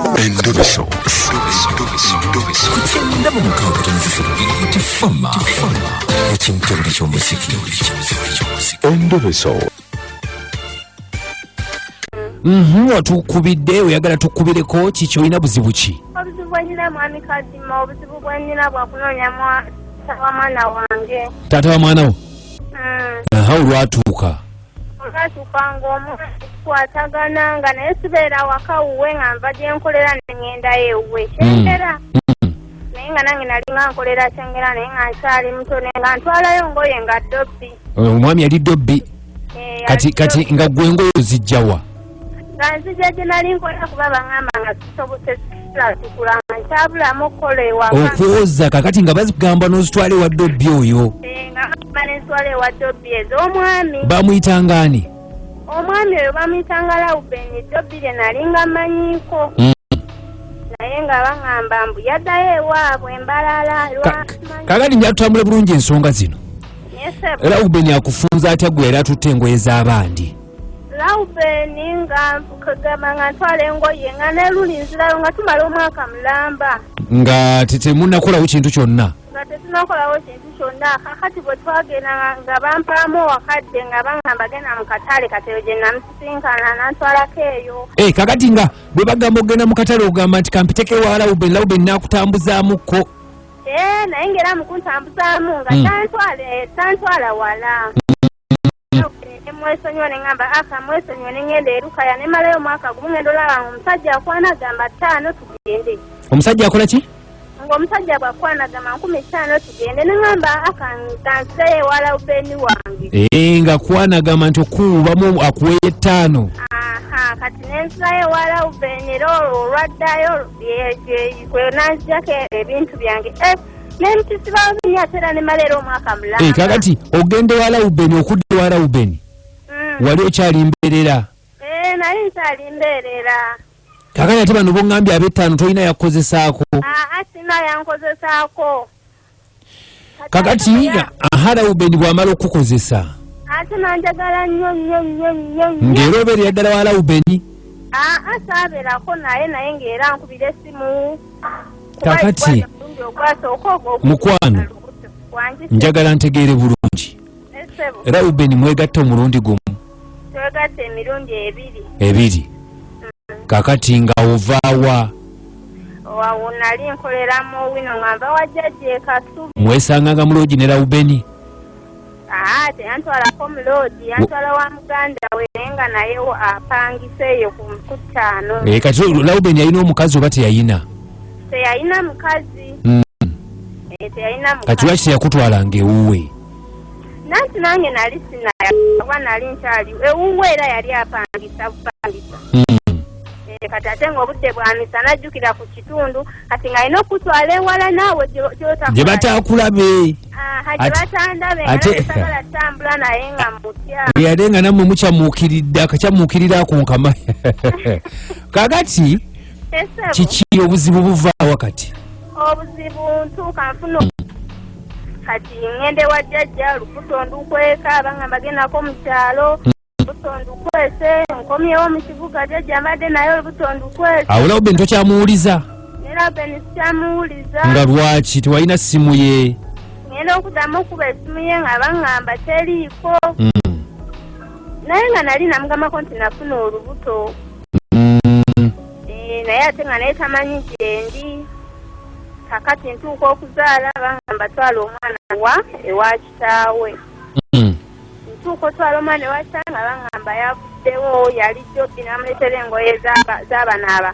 Endobeso. Ku 96.3 Tifama ekimtebuli ky'omuziki. Endobeso. Watukubidde, oyagala tukubireko kiki? Olina buzibu ki? Obuzibu bwenina, mwami Kadima, obuzibu bwenina bwakunoonya taata wa mwana wange. Taata wa mwana wo? Mm. Aha, olwatuuka? Olwatuuka ng'omwana tukwatagana nga naye sibeera waka wuwe, nga nva gye nkolera ne ŋŋendayo ewuwe Kyengera. Naye nga nange nali nga nkolera Kyengera, naye nga nkyali muto, naye nga ntwalayo ngoye nga dobbi. Omwami yali dobbi? Eh, Kati yali kati dobbi. Nga gwe engoye ozijjawa? Nga nzija gye nali nkolera, kuba baŋŋamba nga sisobose tukula nga nkyabulamu okukola ewaka. Okwoza, kakati nga bazigamba n'ozitwala ewa dobbi oyo? Eh, nga bagamba nenzitwala ewa dobbi ez'omwami. Bamuyitanga ani? Omwami oyo bamuyitanga Lawubeni, dobbi lye nali nga mmanyiiko. Naye nga baŋŋamba mbu yaddayo ewaabwe embalala. Kakati nja tutambule bulungi ensonga zino. Lawubeni akufunza atya gwe era atutte engoye z'abandi? Lawubeni nga kagamba nga ntwala engoye, nga neluli nzirayo, nga tumala omwaka mulamba. Nga temunakolawo kintu kyonna? Nga tetunakolawo kintu kyonna. Kakati bwe twagenda nga bampaamu wakadde, nga baŋŋamba genda mu katale, kati eyo gye namusisinkana nantwalako eyo. Eh, kakati nga bwe bagamba okugenda mu katale, ogamba nti kampiteko ewa Lawubeni, Lawubeni n'akutambuzaamuko? Eh, naye ng'era mukuntambuzaamu nga tantwala wala. Nemwesonyiwa, neŋŋamba aka mwesonyiwe, neŋŋenda erukaya, nemalayo omwaka gumu. Ngenda olaba nga omusajja akwana gamba 5 tugende. Omusajja akola ki? Ng'omusajja bwakwana gamba 5000 tugende, neŋŋamba aka nganzireyo ewa Lawubeni wange. Eh, nga kwana agamba nti okuwubamu akuweyo 5. Aha, kati nenzirayo ewa Lawubeni, era olwo olwaddayo kwe nanzijako ebintu byange. Eh, nempisiba bubi ate era nemala era omwaka mulamba. Eh, kakati ogenda ewa Lawubeni, okudda ewa Lawubeni, wali okyali mbeerera? Eh, nali nkyali mbeerera. Kakati ate bano boŋŋambye ab'ettaano tolina yakukozesaako? Aa, sina yankozesaako. Kakati aha, Lawubeni bw'amala okukukozesa, Ate nanjagala nnyo nnyo nnyo nnyo nnyo. Ng'era obeerera ddala wa Lawubeni? Aa, saabeerako naye, naye ng'era nkubira essimu. Kakati, Omulundi ogwasooka ogwo mukwano, wangi? Njagala ntegeere bulungi. Essebo. Lawubeni mwegatta omulundi gumu? Twegatta emirundi ebiri. Ebiri. Kakati nga ovaawa? Awo nali nkoleramu wino, nga nva wa jjajja e Kasubi. Mwesanganga mu loogi ne Lawubeni? Aa, teyantwalako mu loogi, yantwala wa muganda we, naye nga naye apangisa eyo ku 5. Eh, kati Lawubeni yalina omukazi oba teyayina? Teyalina mukazi. Eh, teyalina Kati mukazi. lwaki teyakutwalanga ewuwe? Nanti nange nali sinaya, kuba nali nkyali ewuwe, era yali apangisa bupangisa. Eh, kati ate ng'obudde bwa misana, ajjukira ku kitundu, kati ng'alina okutwala ewala naawe gy'otakola. Gye bataakulabe. Aha, gye batandabe, nga sagala tambula naye nga mutya. Yade nga nammwe mukyamuukiridde akakyamuukirira ako nkama. Kakati Esebo. kiki obuzibu buvaawa kati? Obuzibu, ntuuka nfuna, kati ŋŋende wa jjajja, olubuto ndukweka, bangamba gendako mu kyalo, olubuto ndukwese, nkomyewo mu kibuga, jjajja mbadde naye olubuto ndukwese. Awo Lawubeni tokyamuwuliza? Ne Lawubeni sikyamuwuliza. Nga lwaki tewalina ssimu ye? Ŋŋenda okuddamu okuba essimu ye nga baŋŋamba teriiko. Naye nga nali namugambako nti nafuna olubuto. Eh, naye ate nga naye tamanyi gyendi. Kakati ntuuka okuzaala, baŋŋamba twala omwana wa ewa kitaawe. Ntuuka otwala omwana ewa kitaawe, nga baŋŋamba yavuddewo, yali jobbi n'amuleetera engoye z'abano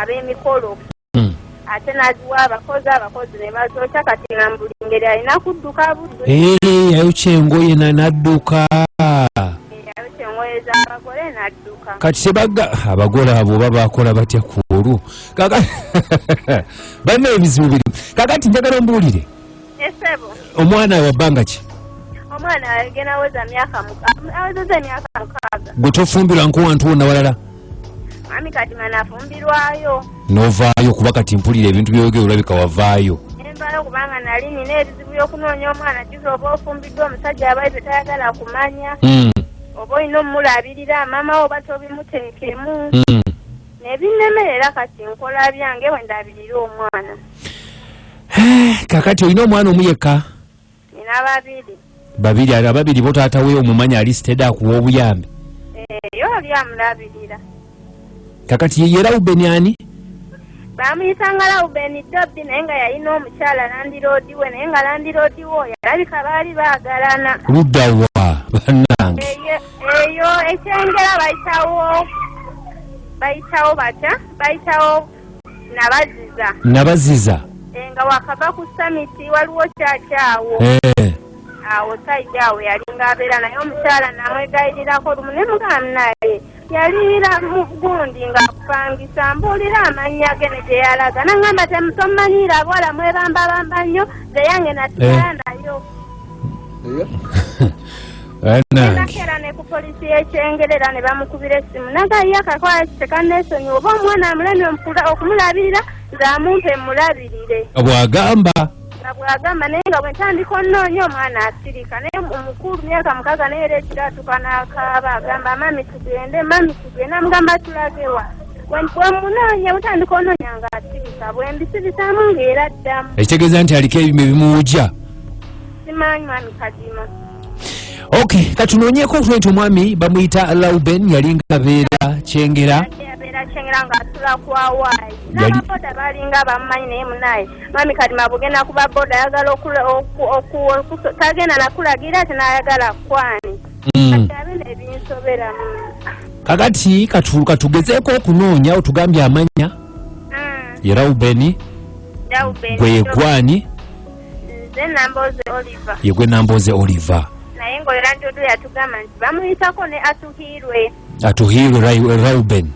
ab'emikolo, ate n'aziwa abakozi, abakozi ne bazookya. Kati nga mu buli ngeri alina kudduka buddu. Eh, yayokya engoye n'adduka. Yayokya engoye z'abagole n'adduka. Kati tebaga abagole abo oba bakola batya ku olwo? Banna, ebizibu birimu. Kakati njagala ombuulire, Esebo. omwana wa bbanga ki? Omwana agenda aweza myaka awezeza emyaka 6. Gwe tofumbirwa nkuwantu wonna walala? Mwami Kadima, nafumbirwayo. Novaayo? Kuba kati mpulira ebintu byogera olabika wavaayo. Nenvaayo kubanga nali nina ebizibu by'okunoonya omwana. Jjuza oba ofumbiddwa omusajja abaye tayagala kumanya, oba olina omulabirira maama wo oba tobimuteekemu. Nebinnemerera kati nkola byange bwe ndabirira omwana. Kakati olina omwana omu yekka? Nina babiri. Babiri, ababiri bo taata we omumanyi ali steady akuwa obuyambi? Yo oli amulabirira. Kakati ye Reuben ani? Bamuyitanga Reuben Dobbi, naye nga yalina omukyala landiroodi we, naye nga landiroodi we oyo alabika baali baagalana. Ludda wa bannange? Eyo ekyengera bayitawo batya? Bayitawo Nabaziza. Nabaziza. Nga wakava ku summit waliwo kyakyawo. Awo sajja awo yalinga abeera naye omukyala namwegayirirako lumu ne mugamba naye yaliira mu gundi ng'akupangisa, mbuulira amannya ge ne gye yalaga. N'aŋŋamba tomumanyiira abawala mwebambabamba nnyo, nze yange nasigala nayo. Nakeera ne ku poliisi y'Ekyengerera ne bamukubira essimu. Nagaye akakwata tekanneesonyiwa, oba omwana amulemye okumulabirira nze amumpe mmulabirire. Bw'agamba. Nga bw'agamba, naye nga bwe ntandika onnoonya omwana asirika. Naye omukulu myaka 6 naye era ekiro atuuka n'akaaba, agamba mami tugende, mami tugende. Amugamba tulage wa? Bwe munoonya, bwe ntandika onnoonya ng'asirika, bwe mbisibisaamu ng'era addamu. Ekitegeeza nti aliko ebima ebimuwujja? Simanyi mwami Kadima. Okay, katunoonyeeko okutuwa nti omwami bamuyita Reuben, yali nga abeera Kyengera. Abeera Kyengera ng'asula ku Hawaii. N'ababoda balinga bamumanyi, naye munaye mwami Kadima bw'ogenda ku baboda ayagala tagenda nakulagira ate n'ayagala kwani. Kati abe ebinsobera. Kakati katugezeeko okunoonya, otugambye amannya. Ye Reuben. Gwe ye gwani? Nze Namboze Oliver. Ye gwe Namboze Oliver. Naye ng'oyo Njodo yatugamba nti bamuyitako ne Atuhiirwe. Atuhiirwe Reuben.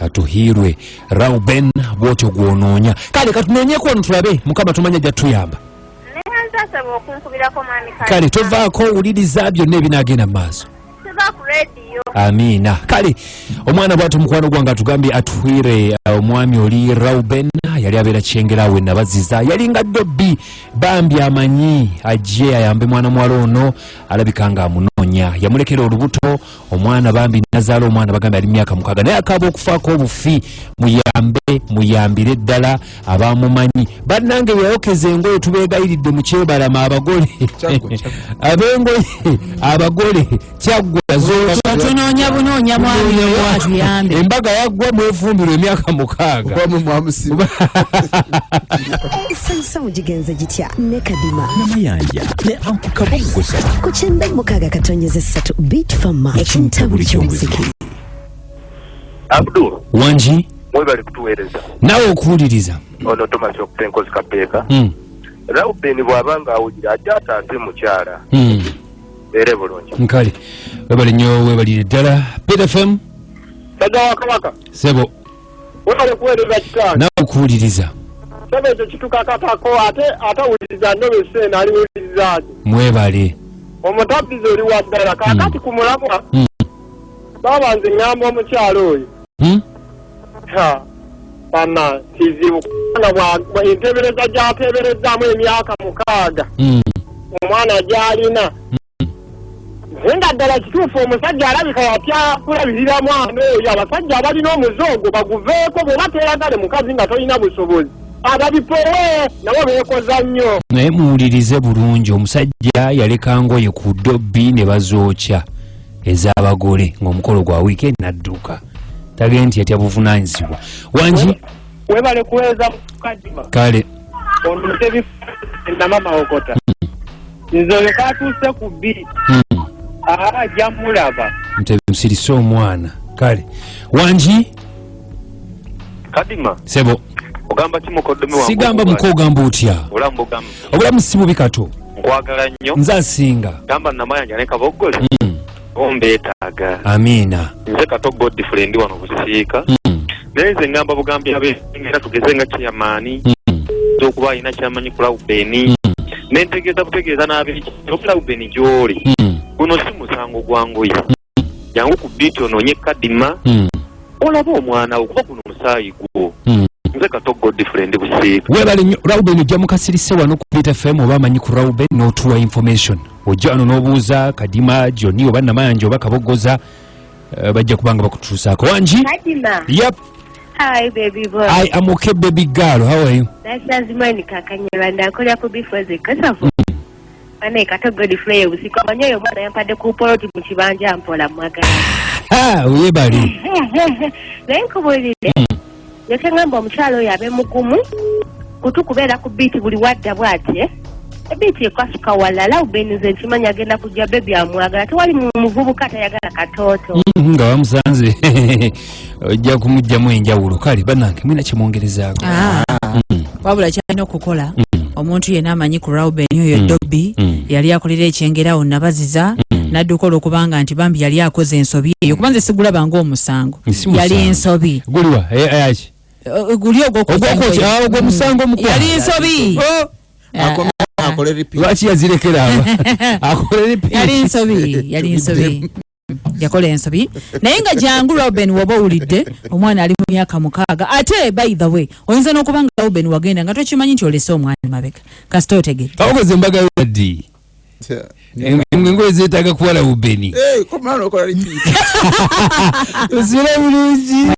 Atuhiirwe Reuben, bw'otyo gw'onoonya. Kale katunoonyeeko wano tulabe, Mukama tumanya ajja tuyamba. Naye nze asaba okunkubirako mwami Kadima. Kale tovaako, wuliriza byonna ebinaagenda mu maaso. Siva ku rediyo. Amiina. Kale omwana bw'atyo mukwano gwange atugambye Atuhwire, omwami oli Reuben yali abeera Kyengera we Nabaziza, yalinga Dobbi, bambi amanyi ajje ayambe mwana muwala ono alabika nga amunoonya. Yamulekera olubuto omwana, bambi nazaala omwana, bagambye ali myaka 6, naye akaaba okufaako obufi. Muyambe, muyambire ddala abamumanyi. Bannange beyayokeza engoye tubeegayiridde mu Kyebalama, abagole ab'engoye abagole Kyaggwa tunoonya bunoonya mwami oyo atuyambe. Embaga yaggwa, mwefumbirwa emyaka 6. Esanyusa mugigenze gitya ne Kadima Namayanja ne Anku Kaboggoza ku 96.3 Beat Fama, ekintabuli ky'omuziki. Abdul Wangi. Mwebale kutuweereza. Naawe okuwuliriza. Ono Thomas okuva Enkozi Kapeeka. Reuben bw'aba ng'awulira ajja ataase mukyala. Beere bulungi. Nkale webale nnyo, webalire ddala. Beat FM. Sajja wa Kabaka. Sebo. Webale kuweereza kitange. Naawe okuwuliriza. Sebo ekyo kitukakatako, ate atawuliriza ndobese eno aliwuliriza ki? Mwebale. Omutabizi oli wa ddala. Kaakati ku mulamwa, baaba nze ŋŋamba omukyala oyo. Ha, bana kizibu kubanga enteebereza gy'ateeberezaamu emyaka 6 omwana gy'alina. Naye nga ddala kituufu omusajja alabika yatya kulabirira mwana oyo. Abasajja abalina omuze ogwo baguveeko, bw'oba toyagale mukazi nga tolina busobozi, ababipowe nabo beekoza nnyo. Naye muwulirize bulungi, omusajja yaleka ngoye ku Dobbi ne bazookya ez'abagole ng'omukolo gwa wiikendi n'adduka. Tagende nti yatya buvunaanyizibwa. Wangi. Webale kuweereza Kadima. Kale. Ono Mutebi Namama Okota. Nze oyo katuuse ku 2. Ajja mulaba. Mutebi musirise omwana. Kale. Wangi. Kadima. Sebo. Ogamba ki mukoddomi wange? Sigamba muko, ogamba otya? Obulamu bugamba. Obulamu si bubi kato. Nkwagala nnyo. Nze asinga. Gamba Namayanja ne Kaboggole. Ombeetaaga. Amiina. Nze Kato Godfrey ndi wano Busiika. Naye nze ngamba bugambi ab'engera tugeze nga chairman. Okuba alina kyamanyi ku Reuben. Nentegeeza butegeeza n'ab'ekiro Reuben gy'oli. Guno si musango gwa ngoye. Jangu ku biiti onoonye Kadima. Olabe omwana wo kuba guno musaayi gwo. Nze Kato Godfrey ndi Busiika. Webale nnyo Reuben, ojja mukasirise wano ku Beat FM oba amanyi ku Reuben n'otuwa information. Ojja wano n'obuuza Kadima, Joni oba Namayanja oba Kaboggoza. Bajja kubanga bakutuusaako. Wangi? Kadima. Yep. Hi, baby boy. I am okay, baby girl. How are you? Nasazimani Kakanyarwanda akolera ku Bifoze Kosovo. Bane Kato Godfrey obusiku amanyi oyo omwana yampadde ku poloti mu kibanja mpola mwagala. Ha, webali. Naye nkubuulidde. Leka ngamba omukyala oyo abe mugumu kutu kubeera ku biiti buli wadda bw'ati, eh? Ebiiti ekwasuka walala ubenize nkimanyi agenda kujja bebi amwagala, tewali muvubuka atayagala katooto. Nga bamusanze ojja kumugjamu enjawulo. Kale bannange, mwina kyemwongerezaako? Wabula kyalina okukola, omuntu yenna amanyi ku Rauben oyo Dobby, yali akolera ekyengerawo nabaziza, n'adduka olwokubanga nti bambi yali akoze ensobi eyo, kuba nze sigulaba ng'omusango. Si Yali musango. ensobi. Guliwa? Ayaki? Guli ogwokwokya. Ogwokwokya, Engoye. ogwo musango mukwano. Yali nsobi. Oh! Akole repeat. Lwaki yazirekera aba akole repeat? Yali nsobi, yali nsobi, yakola ensobi. Naye nga jangu Roben, woba owulidde, omwana ali mu myaka 6. Ate by the way, oyinza n'okuba nga Roben wagenda nga tokimanyi nti olese omwana mabega, kasita otegere. Abakoze embaga yo ddi? Engoye zeetaaga kuwala bubeni. Hey, komala nokola repeat. Osula bulungi.